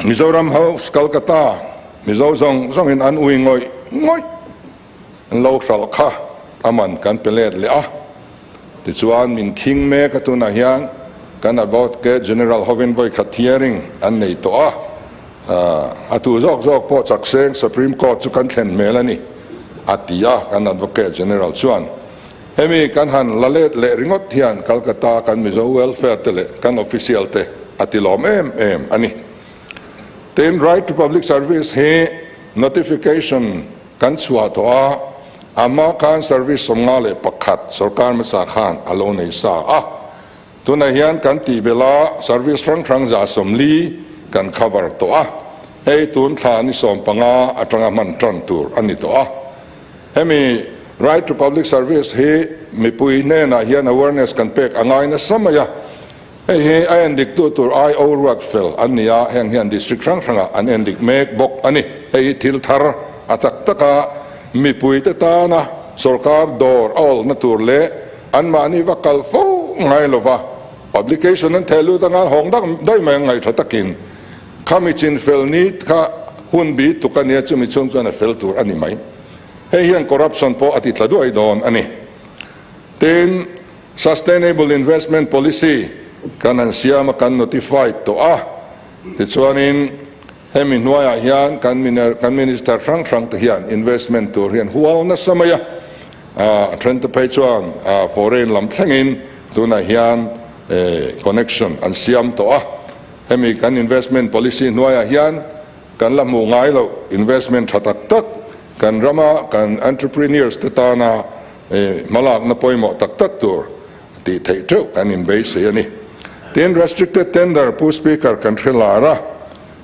Mizoram House Calcutta Mizo zawng zawngin an ui ngawih ngawih. An lo hralh kha a man kan pe let leh a, tichuan min khing mek a tunah hian kan Advocate General hovin vawikhat hearing an nei tawh a, a tu zawk zawk pawh Chakseng Supreme Court chu kan thlen hmel a ni a ti a kan Advocate General chuan. Hemi kan han la let leh ringawt hian Calcutta kan Mizo Welfare te leh kan official te a ti lawm em em a ni. Tin, Right to Public Service hi notification kan chhuah tawh a, a hma khan service 51 sorkar hmasa khan a lo nei sa a. Tunah hian kan tih belh a, service hrang hrang 140 kan cover tawh a, hei tun thla ni 15 atanga hman tan tur a ni tawh a. Hemi Right to Public Service hi mipui hnenah hian awareness kan pek a ngai nasa mai a, hei hi a endik tu tur IO ruat fel an ni a, heng hian district hrang hrangah an endik mek bawk a ni. Hei hi thil thar a tak taka mipuite tana sorkar dawr a awlna tur leh anmahni va kal fo ngai lova publication an theh lut anga hawng daih mai ang ngaihṭha takin khami chin fel ni kha hun bi tuk a nia chumi chhung chuan a fel tur a ni mai. Hei hian corruption pawh a ti tla duai dawn a ni. Tin, Sustainable Investment Policy kan han siam a, kan notified tawh a, tichuanin hemi hnuaiah hian kan kan minister hrang hrang te hian investment tur hian hual nasa mai a, a then te phei chuan foreign lam thlengin tunah hian connection an siam tawh a. Hemi kan investment policy hnuaiah hian kan la hmuh ngai loh investment tha tak tak kan rama kan entrepreneurs te tana hmalakna pawimawh tak tak tur tih theih theuh kan inbeisei a ni. Tin, restricted tender Pu Speaker kan hre lar a,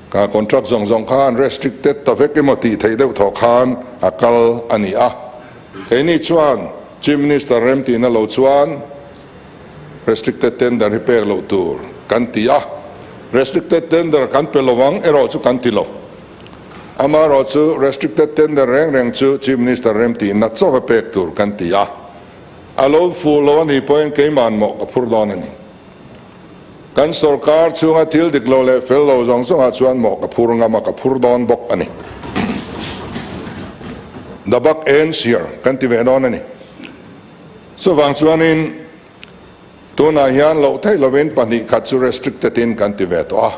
ka contract zawng zawng khan restricted ta vek emaw tih theih deuh thawh khan a kal a ni a. Keini chuan Chief Minister remtihna lo chuan Restricted tender hi pek loh tur kan ti a, restricted tender kan pe lo ang erawh chu kan ti lo. Amaherawh chu restricted tender reng reng chu Chief Minister remtihna chauha pek tur kan ti a, a lo fuh lo a nih pawhin keiman mawh ka phur dawn a ni. Kan sorkar chhunga thil dik lo leh fel lo zawng zawngah chuan mawh ka phur ngam a, ka phur dawn bawk a ni. The buck ends here kan ti ve dawn a ni. Chuvang chuanin tunah hian loh theih lovin pahnih khat chu restricted in kan ti ve tawh a,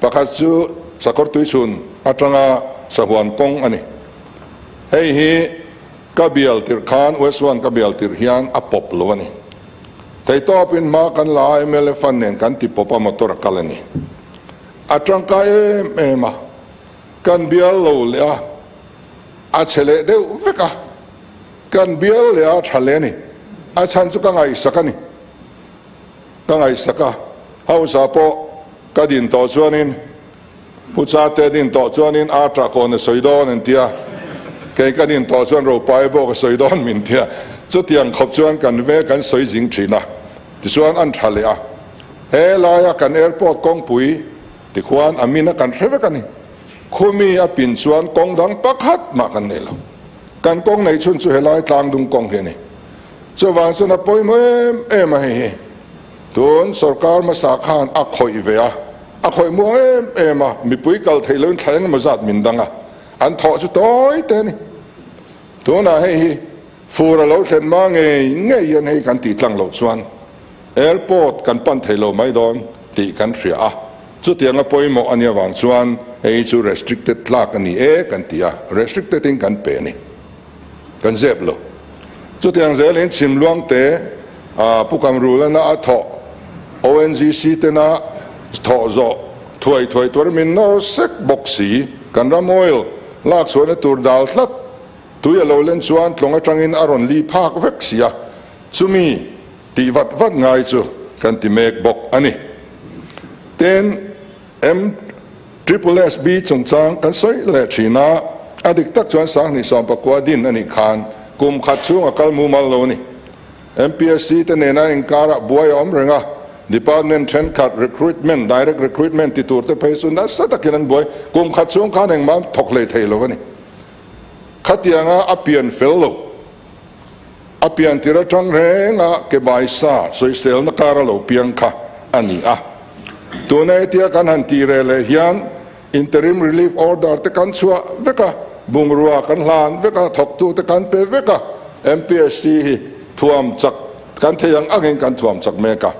pakhat chu sakawr tuichhun atanga sahuan kawng a ni. Hei hi ka bial tirh khan West One ka bial tirh hian a pawp lo a ni. Theihtawpin hma kan la a mla fund nen kan ti pawp a motor a kal a ni. A tangkai em em a, kan bial lo leh a, a chhe leh deuh vek a. Kan bial leh a tha leh a ni. A chhan chu ka ngaihsak a ni. Ka ngaihsak a, hausa pawh ka din tawh chuanin, Pu Chate din tawh chuanin a tah kawn a sawi dawn an tia, kei ka din tawh chuan Ropai bawk a sawi dawn min tia. Chutiang khawp chuan kan ve kan sawi zing thin a, tichuan an tha leh a. He laia kan airport kawngpui tikhuan a min a kan hre vek a ni. Khumi a pin chuan kawng dang pakhat mah kan nei lo. Kan kawng neih chhun chu helai tlangdung kawng hi a ni. Chuvang chuan a pawimawh em em a hei hi. Tun sorkar hmasa khan a khawih ve a, a khawih muang em em a, mipui kal theih loin thla engemaw zat min dang a, an thawh chu tawi te a ni. Tunah hei hi fur a lo thlen hma ngei ngei hian hei kan tih tlang loh chuan airport kan pan thei lo mai dawn tih kan hria a. Chutianga pawimawh a nih avang chuan hei chu restricted tlak a ni e kan ti a, restricted in kan pe a ni, kan zep lo. Chutiang zelin Chhimluang te Pu Kamrulana a thawh ONGC tena thawh zawh thuai thuai tur min nawr sek bawk si, kan ram oil lak chhuahna tur dal tlat tui a lo len chuan tlawng atangin a rawn li phak vek si a, chumi Tih vat vat ngai chu kan ti mek bawk a ni. Tin, M Triple SB chungchang kan sawi leh thin a, a dik tak chuan 2019 din a nih khan kum khat chhung a kal mumal lo a ni. MPSC te nena inkarah buai a awm reng a, department thenkhat recruitment, direct recruitment ti tur te phei chu nasa takin an buai, kum khat chhung khan engmah thawk hlei thei lo a ni. Khatianga a pian fel lo. A pian tir atang reng a ke baisa sawiselna kar a lo piang kha a ni a. Tuna hetia kan han tih reh leh hian Interim Relief Order te kan chhuah vek a, bungrua kan hlan vek a, thawktu te kan pe vek a, MPSC hi thuam chak kan thei ang angin kan thuam chak mek a.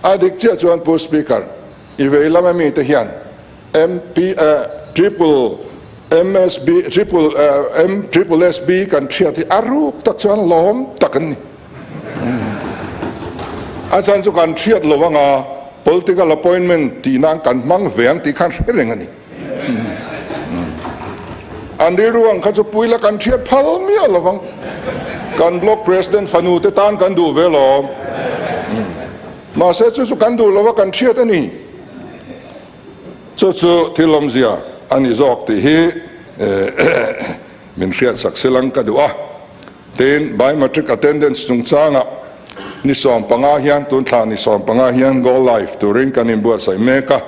A dik chiah chuan Pu Speaker, i vei lam ami te hian MP Triple MSB Triple M Triple SB kan hriat hi a ruk tak chuan lawm tak an ni. A chhan chu kan hriat lo anga political appointment tih nan kan hmang ve ang tih khan hre reng a ni. An rilru ang kha chu puila kan hriat phal miah lo vang. Kan block president fanu te tan kan duh ve lawm. Mahse chu chu kan duh lo va kan hriat a ni. Chu chu thil awmzia a ni zawk tih hi min hriat sak silang ka duh a. Tin, biometric attendance chungchangah ni 15 hian tun thla ni 15 hian go live turin kan inbuatsaih mek a.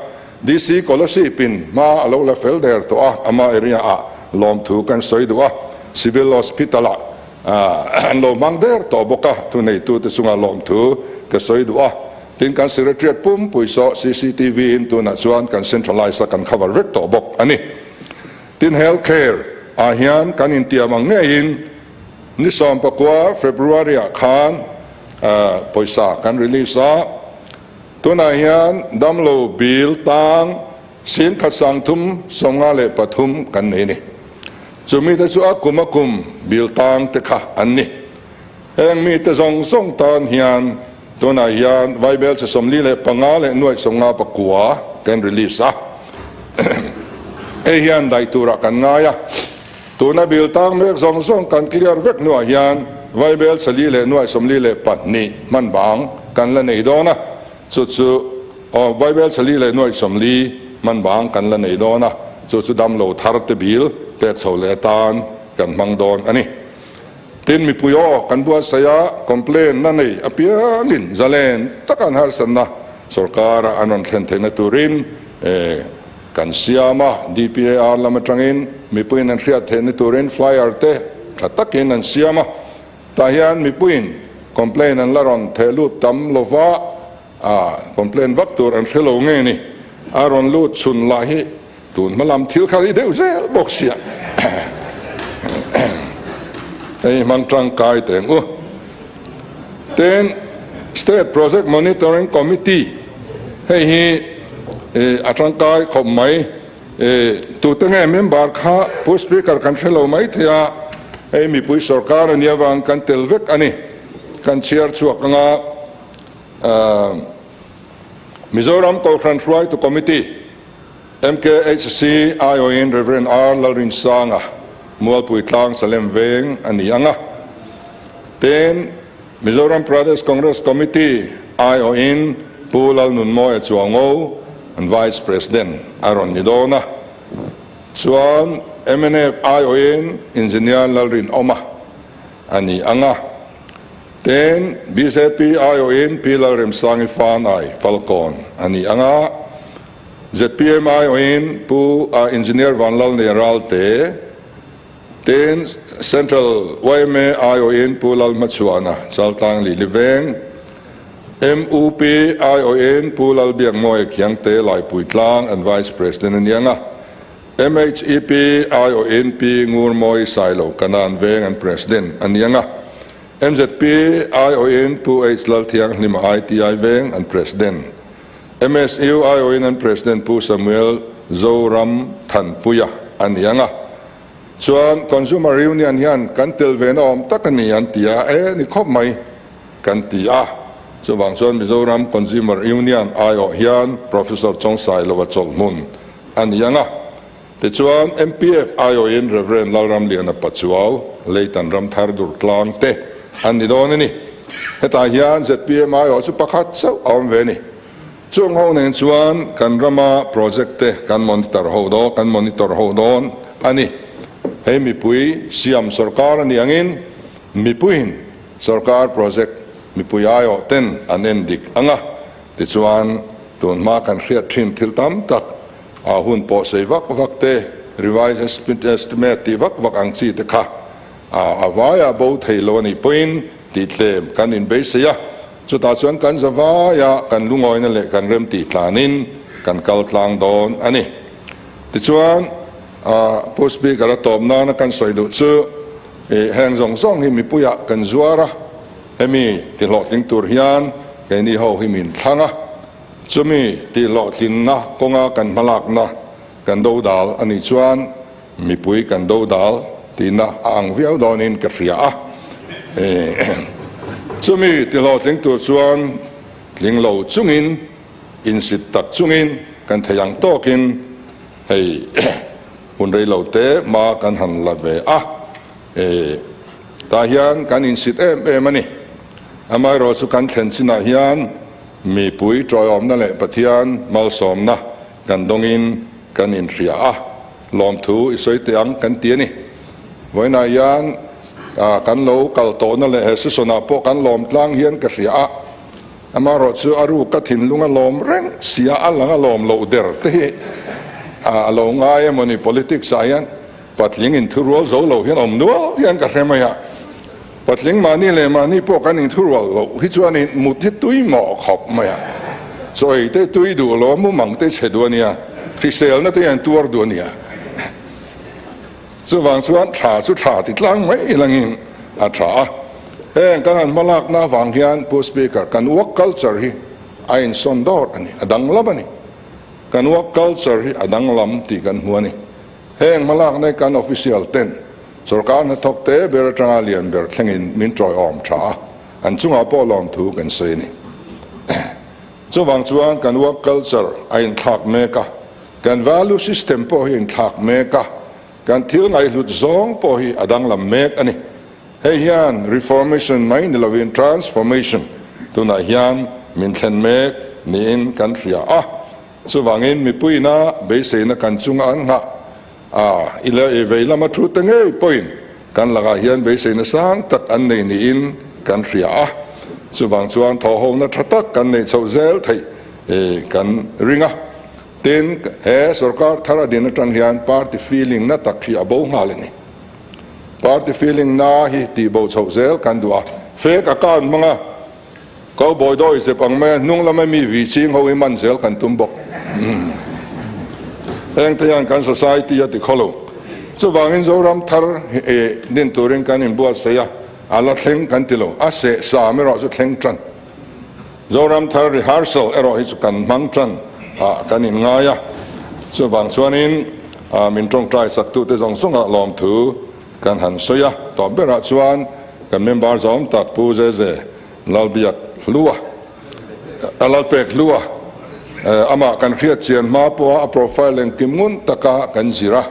DC Kolasib in hma a lo la fel der tawh a, ama area ah lawmthu kan sawi duh a, Civil Hospital ah an lo hmang der tawh bawk a, thuneitute chunga lawmthu ka sawi duh a. Tin, kan Secretariat pumpui saw cctv in tunah chuan kan centralise a, kan cover vek tawh bawk a ni. Tin, Health Care ah hian kan intiam ang ngeiin ni 19 February ah khan pawisa kan release a, Tunah hian damlo bil tang 13,053 kan nei a ni. Chu mite chu a kum a kum bil tang te kha an ni. Heng mite zawng zawng tan hian tunah hian Vaibel che 45 leh nuaih 59 kan release a. Hei hian daih turah kan ngai a. Tuna bil tang mek zawng zawng kan clear vek hnuah hian Vaibel 4 leh nuaih 42 hman bang kan la nei dawn a, chu chu aw Vaibel 4 leh nuaih 40 hman bang kan la nei dawn a, chu chu damlo thar te bil pek chho leh atan kan hmang dawn a ni. Tin mipui aw kan buatsaih a, complain na nei apiangin zalen taka an harsatna sorkara an rawn thlen theihna turin Kan siam a, DPAR lam atangin mipuiin an hriat theih ni turin flyer te tha takin an siam a, tah hian mipuiin complaint an la rawn theh lut tam lova, complaint vak tur an hre lo nge ni, a rawn lut chhun lah hi tun hma lam thil kha hi deuh zel bawk sia. Hei hmang tangkai teng u. Tin, State Project Monitoring Committee hei hi a tangkai khawp mai. Tute nge member kha Pu Speaker kan hre lo mai thei a, hei mipui sorkar a nih avang kan tel vek a ni. Kan chhiar chhuak anga Mizoram Kohhran Hruaitu Committee, MKHC, aiawhin Rev. R. Lalrinsanga, Mualpui Tlang Salem Veng a ni ang a. Tin, Mizoram Pradesh Congress Committee aiawhin Pu Lalnunmawia Chuango an Vice President a rawn ni dawn a. Chuan mnf aiawhin Engineer Lalrinawma a ni ang a. Tin, bjp aiawhin Pi Lalremsangi Fanai Falkawn a ni ang a. Zpm aiawhin Pu Engineer Vanlalnia Ralte, tin Central yma aiawhin Pu Lalhmachhuana Chaltlang Lili Veng, MUP aiawhin Pu Lalbiakmawia Khiangte Laipuitlang an Vice President a ni ang a, MHEP aiawhin Pi Ngurmawi Sailo Kanan Veng an President a ni ang a, MZP aiawhin Pu H Lalthianghlima ITI Veng an President. MSU aiawhin an President Pu Samuel Zoram Thanpuia a ni ang a, chuan Consumer Union hian kan tel ve na awm tak a ni an ti a, e ni khawp mai kan ti a, chuvang chuan Mizoram Consumer Union aiawh hian Professor Chawngsailova chawlhmun a ni ang a, tichuan MPF aiawhin Rev Lalramliana Pachuau, Leitan Ramthar Durtlang te an ni dawn a ni. Hetah hian zpm aiawh chu pakhat chauh a awm ve a ni. Chung ho nen chuan kan rama project te kan monitor ho dawn, kan monitor ho dawn a ni. Hei mipui siam sorkar a ni angin mipuiin sorkar project mipui aiawh ten an en dik ang a, tichuan tun hma kan hriat thin thil tam tak a hun pawh sei vak vak te, revise estimate tih vak vak ang chi te kha A vaia bo thei lo a nih pawhin tih tlem kan inbeisei a, chutah chuan kan za vaia kan lungawina leh kan rem tih tlanin kan kal tlang dawn a ni. Tichuan, Pu Speaker a tawp nana kan sawi duh chu heng zawng zawng hi mipuiah kan zuar a, hemi tihlawhtling tur hian keini ho hi min thlang a, chumi tihlawhtlinna kawnga kan hmalakna kan dodal a nih chuan Mipui kan dodal tihna a ang viau dawnin ka hria a, chumi tihlawhtling tur chuan Tling lo chungin, insit tak chungin kan thei ang tawkin hei hun rei lo te hma kan han la ve a, tah hian kan insit em em a ni. Amaherawhchu chu kan thlen chinah hian mipui tawiawmna leh Pathian malsawmna kan dawngin kan inhria a, lawmthu i sawi teh ang kan ti a ni. Vawiinah hian kan lo kal tawhna leh he season-ah pawh kan lawm tlang hian ka hria a, amaherawh chu a ruk ka thinlung a lawm reng sia, a lang a lawm loh der te hi a lo ngai emaw ni politics-ah hian patling inthurual zo lo hian awm nual hian ka hre mai a, patling mahni leh mahni pawh kan inthurual loh hi chuanin mut hi tui mawh khawp mai a, chawi te tui duh lo a, mumang te chhe duh a nia, hriselna te hian tuar duh a nia. Chuvang chuan tha chu tha ti tlang mai ilangin a tha a. Heng kan han hmalakna avang hian Pu Speaker, kan work culture hi a insawn dawr a ni, a danglam a ni. Kan work culture hi a danglam tih kan hmu a ni. Heng hmalakna hi kan official ten sorkar hnathawk te ber atanga lian ber thlengin min tawiawm tha a, an chungah pawh lawmthu kan sawi a ni. Chuvang chuan kan work culture a inthlak mek a. Kan value system pawh hi inthlak mek a, kan thil ngaihhlut zawng pawh hi a danglam mek a ni. Hei hian reformation mai ni lovin transformation tunah hian min thlen mek niin kan hria a. Chuvangin mipuiina beiseina kan chunga an nghah a, i leh i vei lama thu te ngei pawhin kan lakah hian beiseina sang tak an nei niin kan hria a. Chuvang chuan thawhhona tha tak kan neih chhoh zel theih kan ring a. Tin, he sorkar thar a din atang hian party feeling na tak hi a bo nghal a ni. Party feeling na hi tih bo chhoh zel kan duh a, fake account hmang a cowboy dawi zep ang mai a hnung lama mi vi ching ho hi man zel kan tum bawk. Heng te hian kan society a ti khaw lo. Chuvangin Zoram thar din turin kan inbuatsaih a, a la thleng kan ti lo, a seh sam erawh chu thleng tan. Zoram thar rehearsal erawh hi chu kan hmang tan ah kan in ngai a, chuvang chuanin min tawngtai saktute zawng zawngah lawmthu kan han sawi a, tawp berah chuan kan member zawm tak Pu Zeze Lalbiak Hlua, Lalpek Hlua, amah kan hriat chian hma pawha a profile engkim ngun taka kan zir a,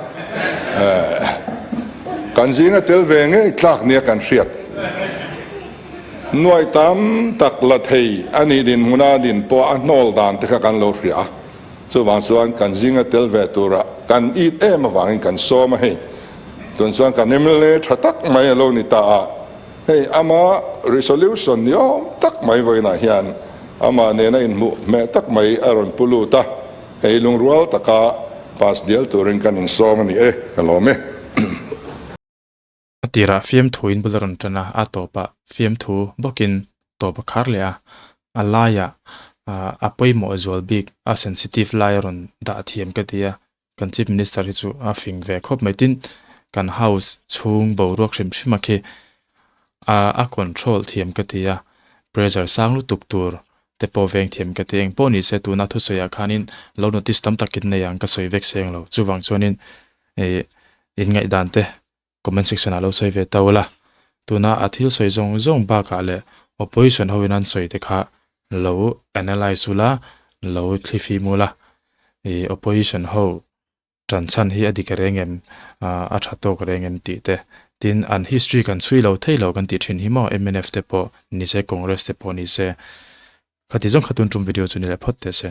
kan zinga tel ve ngei tlak nia kan hriat. Nuai tam tak la thei a nih dinhmuna din pawh a hnawl dan te kha kan lo hria a, chuvang chuan kan zinga tel ve tura kan it em avangin kan sawm a hei. Tun chuan kan mla tha tak mai a lo ni ta a, hei ama resolution ni awm tak mai vawiinah hian amah nena inhmuh hmeh tak mai a rawn pu lut a, hei lungrual taka pass dial turin kan insawm a ni e, ka lawm e. A tirah fiamthuin bul a rawn tan a, a tawpah fiamthu bawkin tawp a khar leh a, a laiah a pawimawh zual bik a sensitive lai a rawn dah thiam ka ti a, kan Chief Minister hi chu a fing ve khawp mai. Tin, kan House chhung boruak hrim hrim a khi a control thiam ka ti a, pressure sang lutuk tur te pawh veng thiam ka ti. Engpawh ni se tuna thusawiah khanin lo notice tam takin nei ang ka sawi vek seng lo. Chuvang chuanin ih inngaihdan te Comment section ah lo sawi ve ta ula, tuna a thil sawi zawng zawng bakah leh opposition ho in an sawi te kha lo analyse ula, lo thlifim ula, ih opposition ho tan chhan hi a dik reng em, a tha tawk reng em tih te, tin an history kan chhui lo thei lo kan tih thin hi maw mnf te pawh ni se Congress te pawh ni se, khati zawng kha tun tum video chu ni leh phawt teh se.